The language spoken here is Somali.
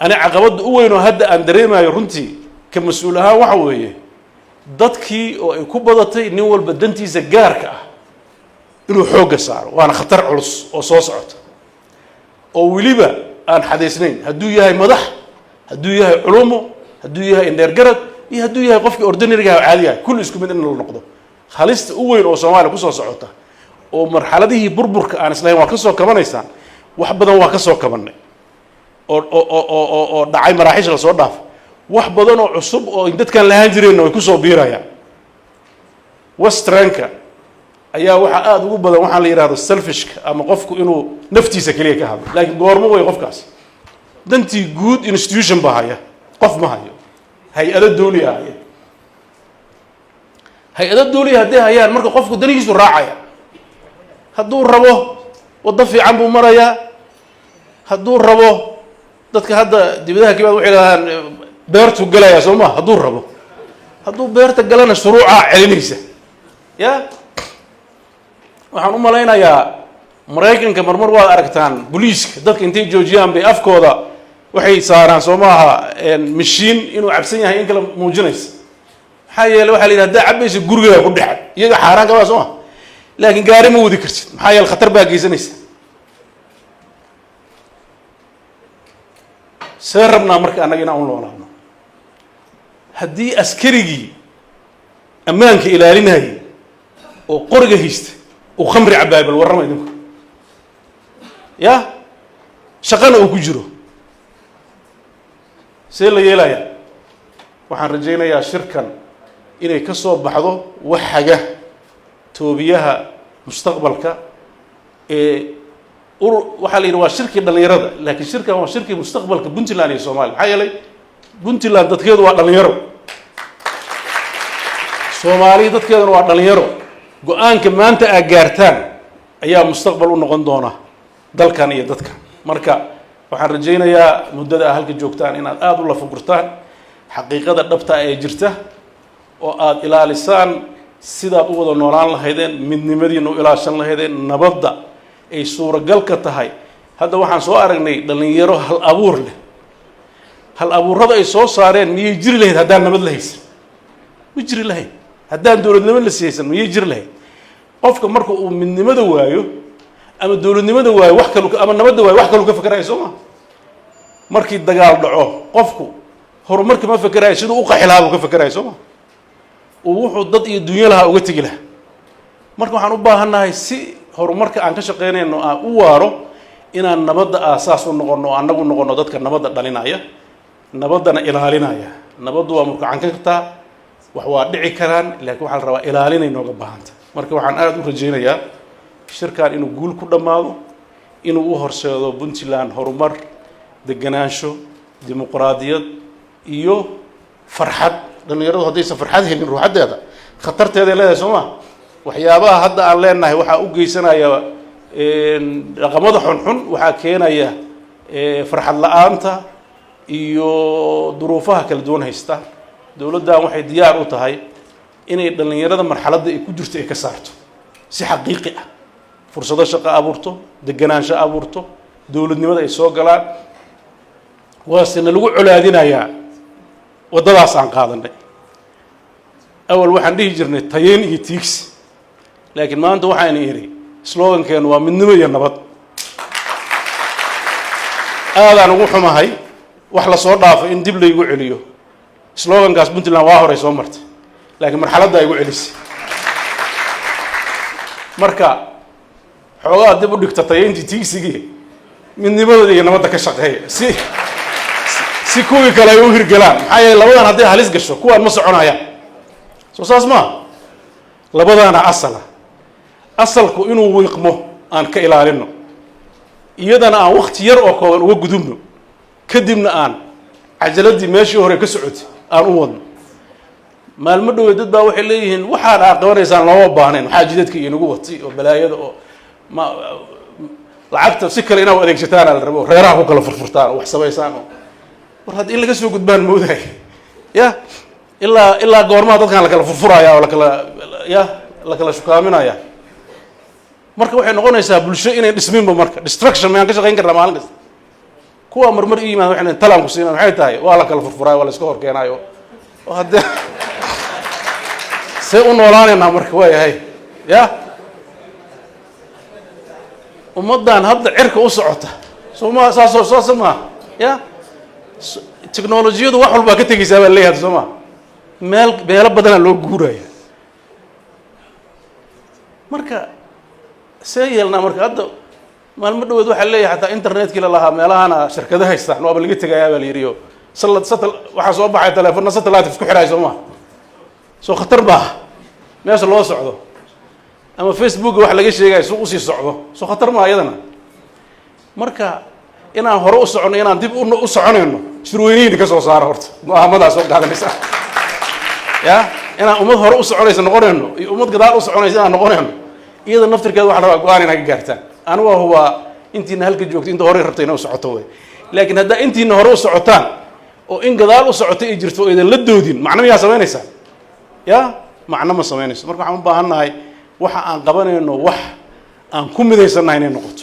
Ani caqabadda u weyn oo hadda aan dareemayo runtii ka mas-uul ahaan waxa weeye dadkii oo ay ku badatay nin walba dantiisa gaarka ah inuu xoogga saaro, waana khatar culus oo soo socota oo weliba aan xadaysnayn, hadduu yahay madax, hadduu yahay culumo, hadduu yahay indheergarad iyo hadduu yahay qofkii ordinary ga caadiga ah, kulli isku mid in la noqdo. Halista u weyn oo Soomaaliya kusoo socota oo marxaladihii burburka aan islahayn waa ka soo kabanaysaan, wax badan waa ka soo kabanay oo dhacay maraaxiisha lasoo dhaafay, wax badan oo cusub oo dadkaan lahaan jireenna way kusoo biirayaan. Western ka ayaa waxaa aada ugu badan waxaa la yidhahdo selfish ka, ama qofku inuu naftiisa keliya ka hadlo. Laakiin goormo way qofkaas dantii guud? Institution baa haya, qof ma hayo, hay-ado dawliya haya. Hay-ado dawliya hadday hayaan, marka qofku danihiisu raacaya. Hadduu rabo waddo fiican buu marayaa, hadduu rabo, dadka hadda dibadaha kibaad waxay dhahdaan beertuu galayaa, soo ma? Hadduu rabo, hadduu beerta galana shuruucaa celinaysa. Ya, waxaan u malaynayaa Maraykanka marmar waad aragtaan booliiska dadka intay joojiyaan bay afkooda waxay saaraan, soo maaha, mashiin inuu cabsan yahay in kale muujinaysa. Maxaa yeele, waxaa la yidhi haddaa cabaysa gurigaa ku dhexay, iyaga xaaraan kabaa, soo ma? Laakiin gaari ma wadi kartid, maxaa yeele khatar baa geysanaysa. See rabnaa marka annaga inaan u noolaano haddii askarigii ammaanka ilaalinayay oo qoriga haysta uu khamri cabaayo? Bal warrama idinku, ya shaqana uu ku jiro, see la yeelayaa? Waxaan rajaynayaa shirkan inay ka soo baxdo wax haga toobiyaha mustaqbalka ee urur. Waxaa la yidhi waa shirkii dhallinyarada, laakiin shirkan waa shirkii mustaqbalka Puntland iyo Soomaaliya. Maxaa yeelay, Puntland dadkeedu waa dhalinyaro, Soomaaliya dadkeeduna waa dhalinyaro. Go-aanka maanta aad gaartaan ayaa mustaqbal u noqon doona dalkan iyo dadkan. Marka waxaan rajaynayaa muddada aad halka joogtaan inaad aada u lafagurtaan xaqiiqada dhabta ee jirta oo aada ilaalisaan sidaad u wada noolaan lahaydeen, midnimadiina u ilaashan lahaydeen, nabadda ay suuragal ka tahay. Hadda waxaan soo aragnay dhalinyaro hal abuur leh. Hal abuurada ay soo saareen miyay jiri lahayd haddaan nabad la haysan? Ma jiri lahayn. Haddaan dowladnimo la siyaysan, miyay jiri lahayd? Qofka marka uu midnimada waayo ama dowladnimada waayo, wax kalu ama nabadda waayo, wax kalu ka fekeraayo, soo ma? Markii dagaal dhaco, qofku horumarka ma fekeraayo, siduu u qaxi lahaa buu ka fekeraayo, soo ma? Uu wuxuu dad iyo dunyo lahaa uga tegi lahaa. Marka waxaan u baahannahay, si horumarka aan ka shaqaynayno aan u waaro, inaan nabadda aasaas u noqono oo annagu noqono dadka nabadda dhalinaya, nabaddana ilaalinaya. Nabaddu waa murkacan kartaa, wax waa dhici karaan, laakiin waxaa la rabaa ilaalinay nooga baahanta. Marka waxaan aada u rajaynayaa shirkan inuu guul ku dhammaado, inuu u horseedo Puntland horumar, deganaansho, dimuqraadiyad iyo farxad. Dhallinyaradu haddaysan farxad helin, ruuxaddeeda khatarteeday leedahay, soo ma? Waxyaabaha hadda aan leenahay waxaa u geysanaya dhaqamada xunxun, waxaa keenaya farxad la-aanta iyo duruufaha kala duwan haysta. Dowladdan waxay diyaar u tahay inay dhallinyarada marxaladda ay ku jirto ay ka saarto si xaqiiqi ah, fursado shaqo abuurto, deganaansho abuurto, dowladnimada ay soo galaan. Waase na lagu colaadinayaa waddadaas aan qaadanay. Awal waxaan dhihi jirnay tayeyn iyo tiigsi, laakiin maanta waxaan idhi slogan keenu waa midnimo iyo nabad. Aadaan ugu xumahay wax lasoo dhaafo in dib laygu celiyo slogan kaas. Puntland waa horay soo martay, laakiin marxaladdaa igu celisay. Marka xoogaa dib u dhigta tayeyntii, tiigsigii, midnimadooda iyo nabadda ka shaqeeya, si kuwii kale ay u hirgelaan. Maxaa yeele, labadan hadday halis gasho, kuwaan ma soconayaan. Soo saas maa? Labadaana asala, asalku inuu wiiqmo aan ka ilaalino, iyadana aan wakti yar oo kooban uga gudubno, kadibna aan cajaladii meeshii hore ka socotay aan u wadno. Maalmo dhowey dad baa waxay leeyihiin waxaan aa qabanaysaan looma baahnayn, maxaa jidadka inagu watay oo balaayada oo ma lacagta si kale inaa adeegsataana la rabo, reeraha ku kala furfurtaan oo wax samaysaan oo war hadda in laga soo gudbaan moodahay. Ya, ilaa goormaha dadkan lakala furfuraya oo lakala ya la kala shukaaminaya? Marka waxay noqonaysaa bulsho inay dhisminba. Marka destruction mayaan ka shaqayn karnaa maalin kasta? Kuwa marmar i yimaada waxay leeyihin, talaan ku siinaa. Maxay tahay? Waa la kala furfuraayo, waa la iska hor keenaayo. Oo haddee see u noolaanaynaa marka? Waa yahay ya ummaddan hadda cirka u socota, soo ma saasoo saasa maa ya technolojiyadu wax walbaa ka tegeysaa baa leeyahay, soo ma? Meel meelo badanaa loo guuraya. Marka see yeelnaa? Marka hadda maalmo dhaweed waxaa leeyahay xataa internetkii la lahaa meelahana shirkado haystaan waaba laga tegayaa baa la yidhi. O sala satel waxaa soo baxay teleefonna satellite isku xidhaay, soo ma? Soo khatar maaha meesha loo socdo? Ama Facebooka wax laga sheegayo su usii socdo, soo khatar maaha iyadana? Marka inaan hore u soconno, inaan dib u soconayno, shirweynihina ka soo saaro horta go'aamadaa soo qaadanaysa ya inaan ummad hore u soconaysa noqonayno iyo ummad gadaal u soconaysa inaan noqonayno, iyada naftirkeeda waxa la rabaa go'aan inaad ka gaartaan. Anigu waa hubaa intiina halka joogto inta hore rabta inay u socoto wey, laakiin haddaa intiina hore u socotaan oo in gadaal u socota ay jirto oo idan la doodin, macno miyaa samaynaysaa? Ya macno ma samaynayso. Marka waxaan u baahan nahay waxa aan qabanayno wax aan ku midaysannahay inay noqoto.